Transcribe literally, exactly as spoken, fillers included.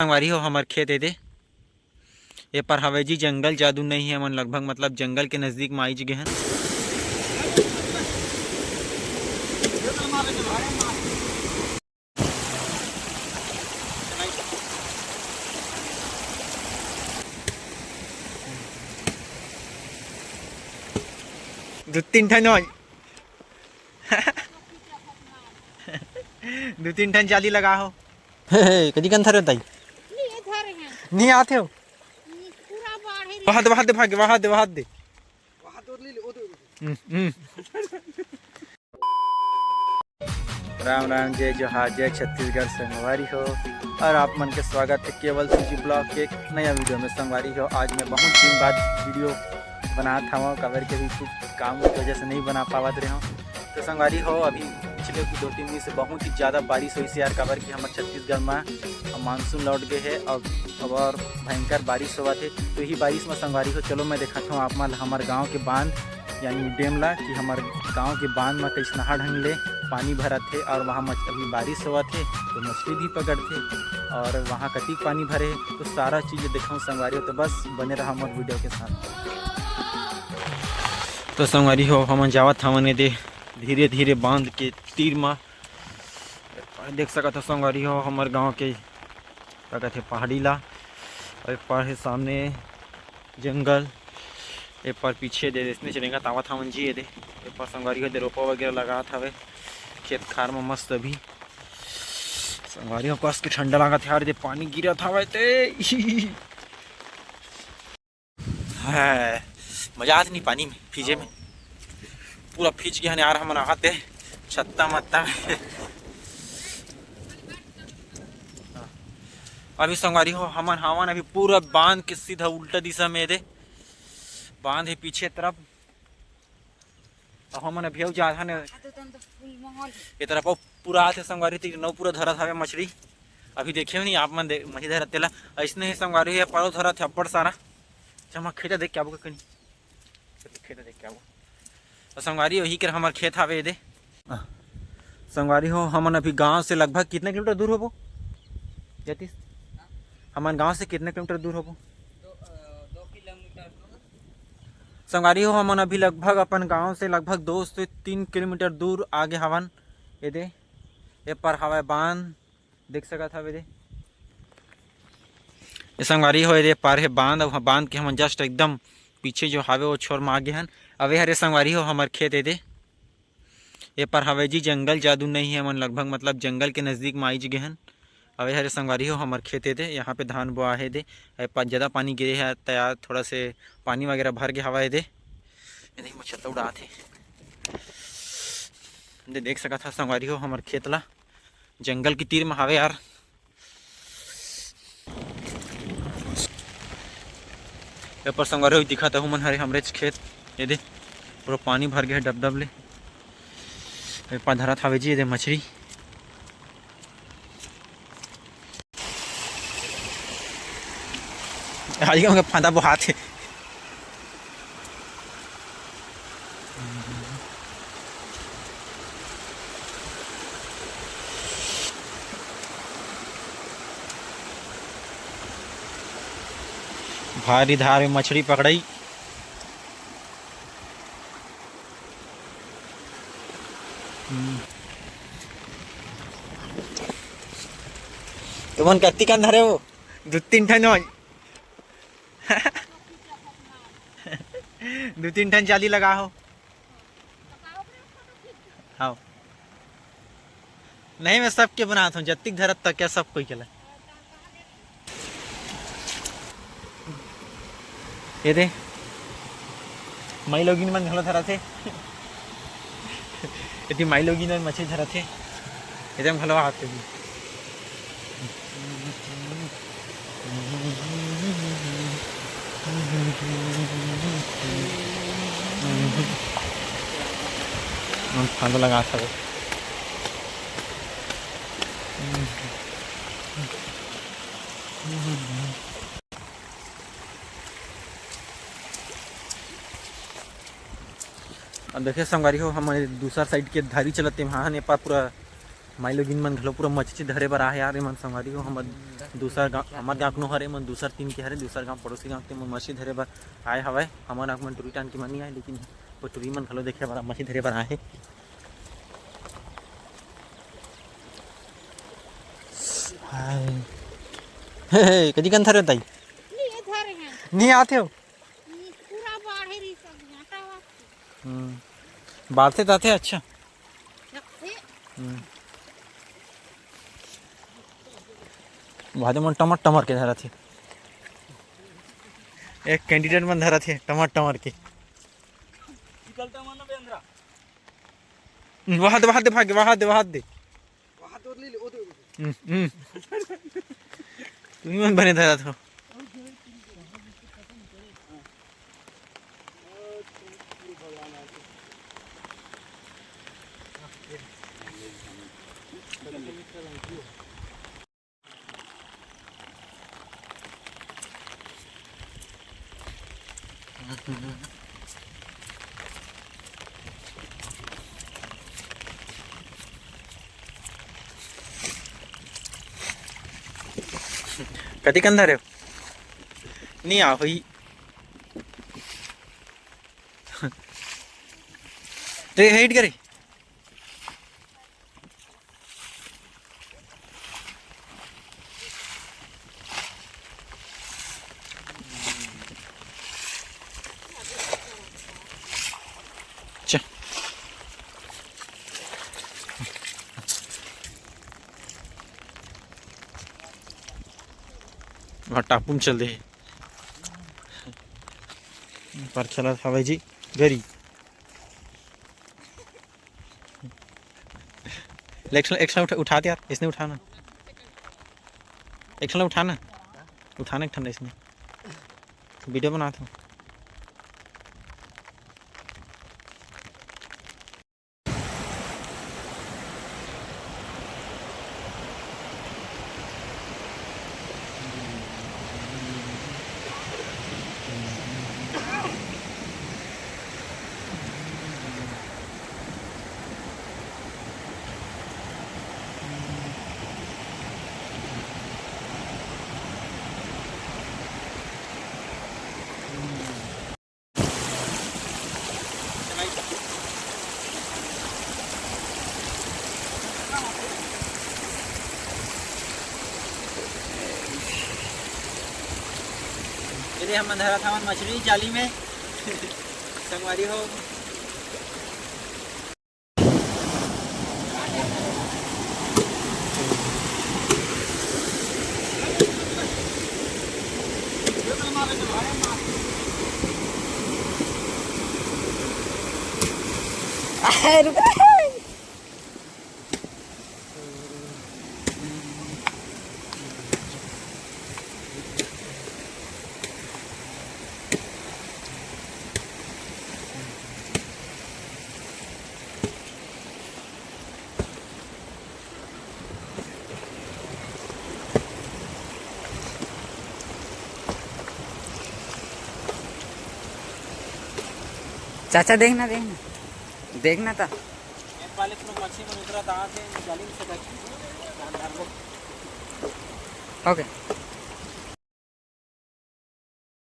संगवारी हो, हमर खेत ए दे, ए पर हवे जी जंगल। जादू नहीं है, हमन लगभग, मतलब, जंगल के नजदीक में आइच गे हन। दू तीन ठन होय। दू तीन ठन जाली लगा हो। हे, हे, कदी कन थरे ताई? नहीं, ये धरे हैं। नहीं आते हो? नहीं, पूरा बाढ़ है। वहाँ दे, वहाँ दे, भागे, वहाँ दे, वहाँ दे। हम्म, हम्म। राम राम, जय जोहार, जय छत्तीसगढ़ संगवारी हो। और आप मन के स्वागत है केवल सीजी ब्लॉग के एक नया वीडियो में। संगवारी हो, आज मैं बहुत दिन बाद वीडियो बनात हवं, काबर के अभी कुछ काम की वजह से नहीं बना पावत रहे हूँ। तो संगवारी हो, अभी पिछले दो तीन दिन से बहुत ही ज़्यादा बारिश होइस यार, काबर कि हमर छत्तीसगढ़ में मानसून लौट गए है। अब, अब और भयंकर बारिश होवत है। तो यही बारिश में संगवारी हो, चलो मैं दिखाता हूँ आप मन हमर गाँव के बांध यानी डैम ला, कि हमर गांव के बांध में कइसनहा ढंग ले पानी भरत हे और वहाँ मछ-, अभी बारिश होवत हे तो मछली भी पकड़थे और वहाँ कतिक पानी भरे हे, तो सारा चीज़ दिखाऊँ संगवारी हो। तो बस बने रहा मोर वीडियो के साथ। तो संगवारी हो, हमन जावत हवन ए दे धीरे धीरे बांध के तीर मा। देख सकत हो संगवारी हो, हमर गांव के का कथे पहाड़ी ला, और ए पार हे सामने जंगल, ए पार पीछे दे इसने चलेगा तावत हमन जी। ए दे, ए पार संगवारी हो दे रोपा वगैरह लगात हवे खेत खार में मस्त। अभी संगवारी हो कस के ठंडा लागत हे यार, दे पानी गिरत हवे ते। है, मजा आत नहीं पानी में भीजे में, पूरा भीज गए हन यार हमन आते छत्ता मत्ता में। अभी संगवारी हो हमन हावन अभी पूरा बांध के सीधा उल्टा दिशा में दे, बांध है पीछे तरफ। अब हमन अभी अउ जात हन ए तरफ, अउ पूरा आथे संगवारी, तीर नौ पूरा धरत हवे मछली। अभी देखे नहीं आप मन दे-, मछली धरत तेला। अइसने ही संगवारी हे, पारो धरत हे अब्बड़ सारा। चमा खेता देख के आबो कनी, खेता देख के आबो। तो संगवारी वही कर हमर खेत हवे ए दे। संगवारी हो, हमन अभी गांव से लगभग कितने किलोमीटर दूर होबो जतीश? हमन गांव से कितने किलोमीटर दूर होबो? दो, अ, दो किलोमीटर दूर। संगवारी हो, हमन अभी लगभग अपन गांव से लगभग दो से तीन किलोमीटर दूर आगे हवन। ए दे, ए पर हवय बांध, देख सकत हवे दे। ए संगवारी हो, ए दे पार हे बांध, अउ बांध के हमन just एकदम पीछे जो हावे, ओ छोर म आगे हन। अवे हरे संगवारी हो, हमर खेत ए दे। ए पर हवे जी जंगल, जादू नहीं है, हमन लगभग मतलब जंगल के नजदीक म आइच गे हन। अवे हरे संगवारी हो हमर खेत ए दे, यहाँ पे धान बोआ हे दे। ए पर ज्यादा पानी गिरे हे, तैयार थोड़ा से पानी वगैरह भर गे हवा ए दे। ए दे मच्छर तो उड़ात हे। दे देख सकत हा संगवारी हो हमर खेत ला, जंगल के तीर म हावे यार। ए पर संगवारी हो दिखत हे, हमन हरे हमरेच खेत। ए दे, पूरा पानी भर गे हे डबडब ले। ए पर धरत हावे जी, ए दे मछरी। आज के फांदा बोहात हे। भारी धार में मछली पकड़ई। हम्म। तुमन कत्ती कन धरे हो? दू तीन ठन हो। दू तीन ठन जाली लगा हो। हाँ। नहीं, मैं सबके बनात हूँ, जत्तिक धरत तक क्या सब कोई के ला। ए दे, माई लोगिन मन घलो धरत हे। ए दे, माई लोगिन मन मछली धरत हे। ए दे, हम घलो आते हैं। हम फांदा लगात हवे। अब देखिए संगवारी हो, हम दूसरा side के धारी चलत हे, वहाँ ने पा पूरा माई लोगिन मन घलो पूरा मछली धरे बर आहे यार। एमन संगवारी हो, हमर दूसर गाँव, हमर गाँव के नो हरे, एमन दूसर तीन के हरे, दूसर गाँव पड़ोसी गाँव के मन मछली धरे बर आए हवय। हमर गाँव के मन टूरी टान के मन नइ आए, लेकिन वो टूरी मन घलो देखे बर मछली धरे बर आए हे। हाय। हे, हे, कदी कन धरे ताई? नहीं, ये धरे हैं। नहीं आते हो? ये पूरा बाढ़े रही सब यहाँ, तब आप हम्म। बाढ़ते ताते अच्छा। जब से हम्म। वादे मन टमर टमर के धरत हे। एक कैंडिडेट मन धरत हे टमर टमर के। निकलता मन बे अंदरा। वाह दे, वाह दे, भाग, वाह दे, वाह दे। वाह दे, ले ले, ओ दे, ओ दे। हम्म, हम्म। तुम मन बने धरत हो। कति कन धरे हो? नहीं आ होई। रे, हेट करे। च-, वहाँ टापू में चल दे। पर चलत हवय जी गरी। एक ठन, एक ठन उठा, उठा दे यार, इसने उठा ना। एक ठन उठा ना, उठा ना एक ठन इसने। वीडियो बनात हूँ। ये दे, हमन धरत हवन मछली जाली में। संगवारी हो। चाचा, देखना, देखना, देखना था। एक वाले पूरा मछली मन उतरा दांत है, जाली में से काट। ओके।